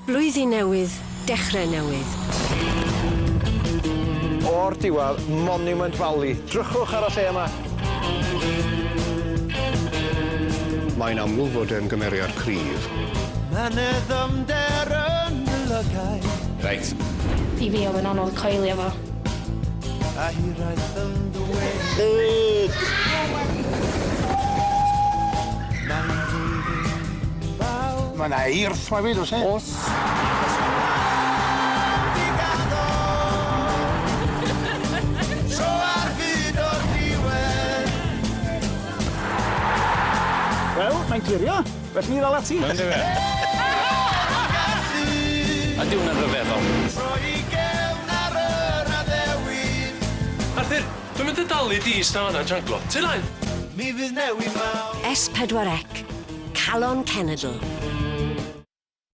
Blwyddyn newydd, dechre newydd. O'r diwedd, Monument Valley. Drychwch ar y lle yma. Mae'n amlwg fod e'n gymeriad cryf. Ma' 'ne ddyfnder yn dy lygaid. Reit. I fi o'dd yn anodd coelio fo. A hiraeth yn dy wên. Mae'n flwyddyn fawr. Ma' 'na eirth 'ma 'fyd o's e? O's. Tro ar fyd o'r diwedd. Wel, mae'n clirio. Well ni ddal ati. Yndyfe? Ydy hwnna'n rhyfeddol? Troi gefn ar yr addewid. Arthur, dwi'n mynd i dalu di ista fan'na janglo. Ti lain? Mi fydd newid mawr. S4C. Calon Cenedl.